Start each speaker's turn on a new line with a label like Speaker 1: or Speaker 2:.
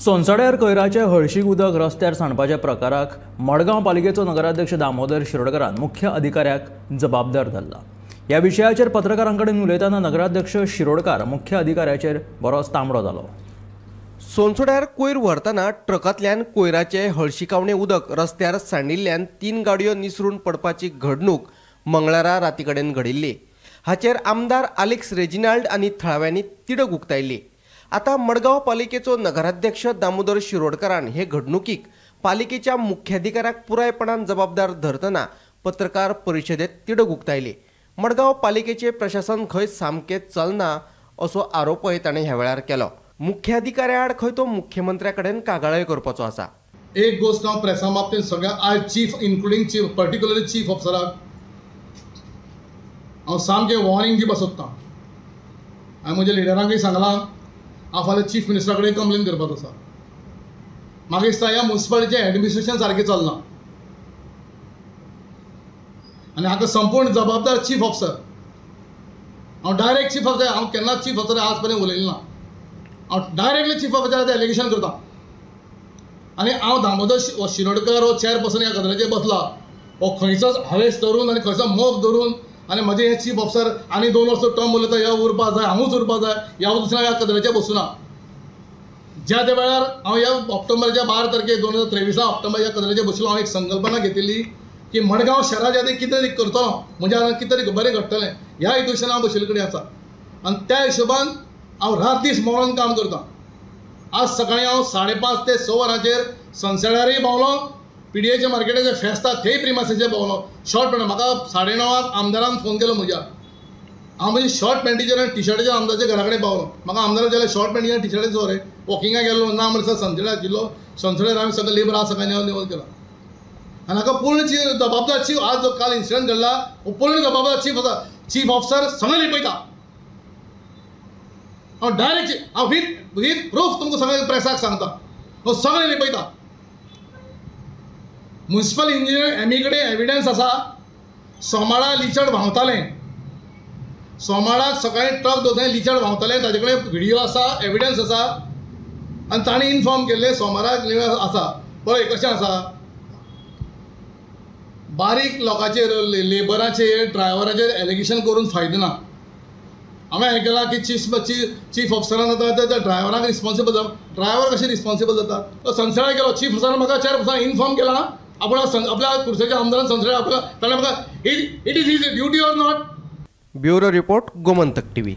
Speaker 1: सोनसड्यार कोयराचे हळशीक उदक रस्त्यार सांडपाच्या प्रकाराक मडगांव पालिकेचो नगराध्यक्ष दामोदर शिरोडकरान मुख्य अधिकाऱ्याक जबाबदार धरला। ह्या विशयाचेर पत्रकारां कडेन उलयतना नगराध्यक्ष शिरोडकार मुख्य अधिकाऱ्याचेर बरोच तांबडो जालो।
Speaker 2: सोनसड्यार कोयर व्हरतना ट्रकांतल्यान कोयराचे हळशिकावणे उदक रस्त्यार सांडिल्ल्यान 3 गाडयो निसरून पडपाची घडणूक मंगळारा राती कडेन घडिल्ली। हाचेर आमदार आलेक्स रेजिनाल्ड आनी थळाव्यांनी तिडक उक्तायली। आतां मडगांव पालिकेचो नगराध्यक्ष दामोदर शिरोडकरान हे घडणुकीक पालिकेच्या मुख्याधिकाऱ्याक पुरायपणान जबाबदार धरतना पत्रकार परिशदेत तिडक उक्तायली। मडगांव पालिकेचे प्रशासन खंय सामकें चलना असो आरोपय ताणें ह्या वेळार केलो। मुख्याधिकाऱ्या आड खंय तो मुख्यमंत्र्या कडेन कागाळय करपाचो आसा।
Speaker 3: एक गोश्ट हांव प्रेसा बाबतींत सगळ्या आयज chief including chief particularly chief ऑफिसराक हांव सामकें वॉर्निंग दिवपाक सोदतां। हांवें म्हज्या लिडरांकूय सांगलां हांव फाल्यां चीफ मिनिस्टरा कडेन कंप्लेन करपाचो आसा। म्हाका दिसता ह्या मुन्सिपालिटीचें एडमिनिस्ट्रेशन सारकें चलना आनी हाका संपूर्ण जबाबदार चीफ ऑफिसर। हांव डायरेक्ट चीफ ऑफिसर, हांव केन्नाच चीफ ऑफिसर आज पर्यंत उलयलें ना। हांव डायरेक्टली चीफ ऑफिसराचें एलिगेशन करता आनी हांव दामोदर शिरोडकर हो चेअरपर्सन ह्या गजालीचेर बसला, हो खंयचोच हावेस धरून आनी खंयचो मोग धरून आनी म्हजें हें चीफ ऑफिसर आनी 2 वर्सां टर्म उरता, ह्या उरपा जाय, हांवूच उरपा जाय, ह्या दुसऱ्या ह्या गजालीचेर बसूना। ज्या त्या वेळार हांव ह्या ऑक्टोबराच्या 12 तारखेर 2023 ऑक्टोबर ह्या गजालीचेर बशिल्लो, हांव एक संकल्पना घेतिल्ली की मडगांव शहराच्या आदी कितें तरी करतलो, म्हज्या हांगा कितें तरी बरें घडटलें ह्या हेतून हांव बशिल्ले कडेन आसा आनी त्या हिशोबान हांव रात दीस मरोन काम करतां। आज सकाळीं हांव 5:30 ते 6 वरांचेर सनसेटारय पावलो, पीडीएच्या मार्केटाचें फेस्त आसा थंय प्रिमासाचेर पावलो। शॉर्ट पॅन्ट म्हाका 9:30 आमदारान फोन केलो म्हज्या, हांव म्हजी शॉर्ट पॅन्टीचेर आनी टिशर्टाचेर आमदारच्या घरा कडेन पावलो। म्हाका आमदारान जाल्यार शॉर्ट पॅन्टीचेर आनी टिशर्टाचेर रे वॉकिंगाक गेल्लो ना म्हणसर सनसेटार आशिल्लो, सनसेटार हांवें सगळें लेबर आज सकाळीं निवळ केला आनी हाका पूर्ण जबाबदार चीफ। आज जो काल इन्सिडंट घडला हो पूर्ण जबाबदार चीफ आसा। चीफ ऑफिसर सगळें लिपयता। हांव डायरेक्ट हांव वीथ प्रूफ तुमकां सगळें प्रेसाक सांगता, हांव सगळें लिपयता। मुन्सिपल इंजिनियर एमई कडेन एविडन्स आसा, सोमारा लिचड व्हांवतालें, सोमाराक सकाळीं ट्रक दवरताले लिचड व्हांवतालें, ताजे कडेन व्हिडियो आसा, एविडन्स आसा आनी ताणें इनफॉर्म केल्लें सोमाराक आसा। पळय कशें आसा, बारीक लोकांचेर लेबराचेर ड्रायव्हराचेर एलिगेशन करून फायदो ना। हांवें आयकलां की चीफ ऑफिसरान आतां त्या ड्रायव्हरांक रिस्पॉन्सिबल जाता, ड्रायव्हर कशें रिस्पॉन्सिबल जाता? तो सनसेटार गेलो, चीफ ऑफिसरान म्हाका चेअरपर्सनान इनफॉर्म केलां, आपूण आपल्या कुर्सेच्या आमदारान सनसेटार आपल्या ताणें म्हाका it is his duty or not.
Speaker 2: Bureau report, Gomantak TV.